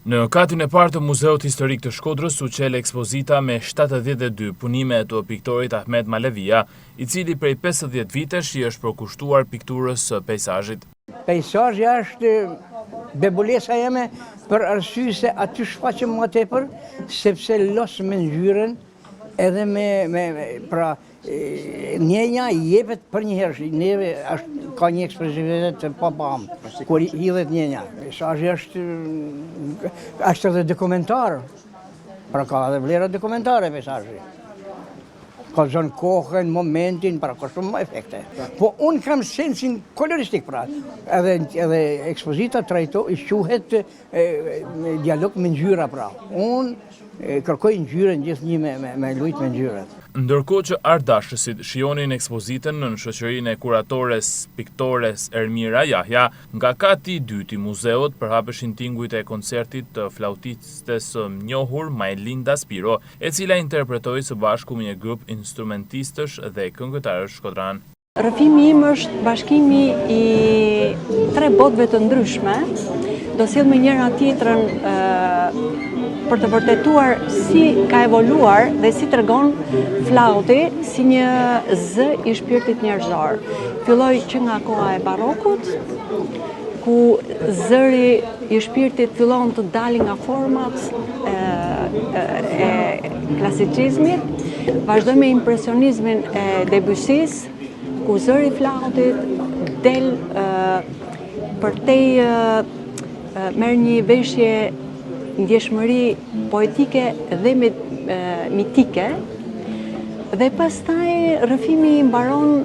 Në katin e parë të Muzeut Historik të Shkodrës u çel ekspozita me 72 punime të piktorit Ahmet Malevia, i cili prej 50 vitesh i është përkushtuar pikturës së peisazhit. Peisazhi është debulesa jeme për arsye se aty shfaqem më tepër, sepse los me ngjyrën edhe me, me, pra, Ndjenja jepet përnjëherë, neve është, ka një ekspresivitet të papam, kur hidhet ndjenja. Peisazhi është, është edhe dokumentar, pra ka edhe vlera dokumentare peisazhi. Ka zënë kohën, momentin, pra ka shumë efekte. Po unë kam sensin koloristik, pra, edhe, edhe ekspozita trajto, i quhet dialog me ngjyra, pra. Unë kërkoj ngjyrën gjithnjë me, me, me lujt me ngjyrat. Ndërkohë që artdashësit shijonin ekspozitën nën shoqërinë e kuratores, piktores Ermira Jahja, nga kati i dytë i muzeut përhapeshin tingujt e koncertit të flautistes së njohur Majlinda Spiro, e cila interpretoi së bashku me një grup instrumentistësh dhe këngëtarësh shkodranë. Rrëfimi im është bashkimi i tre botëve të ndryshme, do sjell me njëra tjetrën për të vërtetuar si ka evoluar dhe si tregon flauti si një zë i shpirtit njerëzor. Filloi që nga koha e barokut, ku zëri i shpirtit fillon të dali nga format e, e klasicizmit, vazhdoi me impresionizmin e Debussy-s, ku zëri i flautit del përtej merr një veshje ndjeshmëri poetike dhe mitike, dhe pastaj rrëfimi mbaron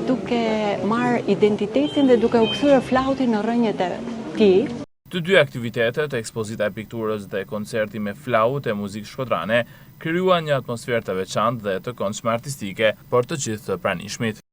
duke marrë identitetin dhe duke u kthyer flautin në rrënjët e tij. Të dy aktivitetet, ekspozita e pikturës dhe koncerti me flaut e muzikë shkodrane, krijuan një atmosferë të veçantë dhe të këndshme artistike për të gjithë të pranishmit.